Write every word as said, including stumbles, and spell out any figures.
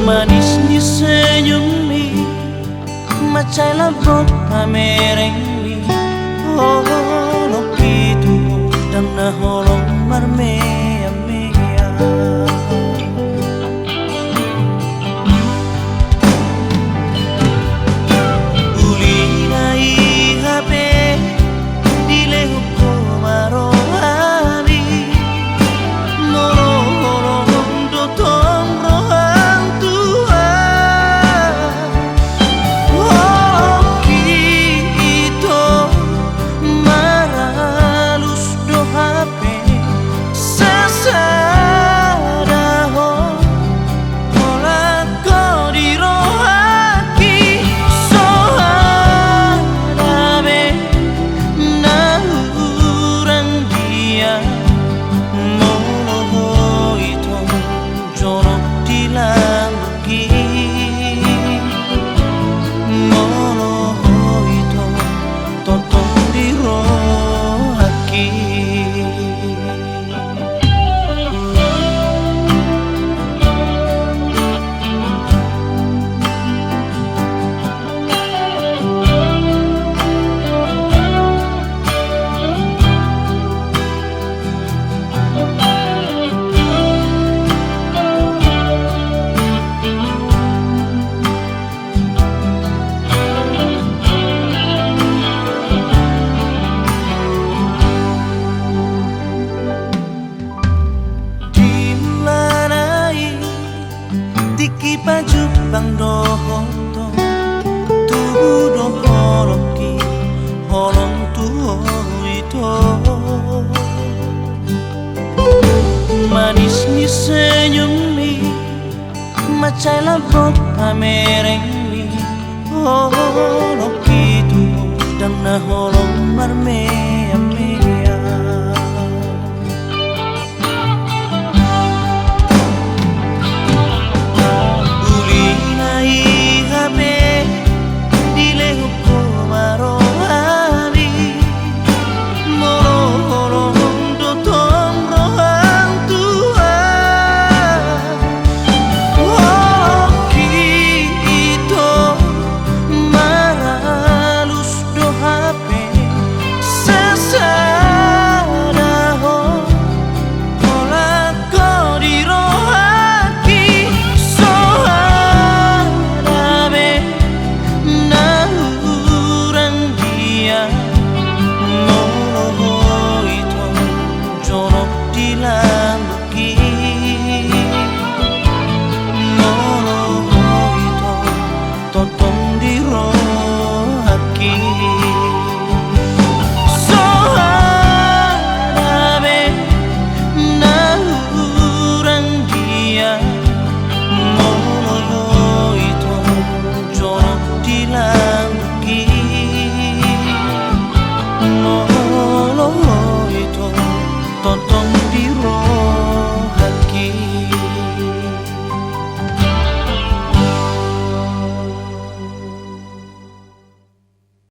Manis ni senyummi, mansai lambok pamerengmi. Holongki tu ho, ndang na holong marmeamea. Uli na i hape dilehon ho ma rohami, molo holong do tong roham tu ahu. Holongki ito maralus do hape sasada ho, holan ho di rohangki. Soada be na hurang dia molo ho ito jonok di lambungki, molo ho ito tongtong di rohangki. Di mulana i, tingki pajumpang dohot ho, tubu do holongki, holong tu ho ito. Manis ni senyummi, mansai lambok pamerengmi. Holongki tu ho, ndang na holong marmeamea. Uli na i hape dilehon ho ma rohami, molo holong do tong roham tu ahu. Holongki ito maralus do hape sasada ho, holan ho di rohangki. Soada be na hurang dia molo ho ito jonok di lambungki,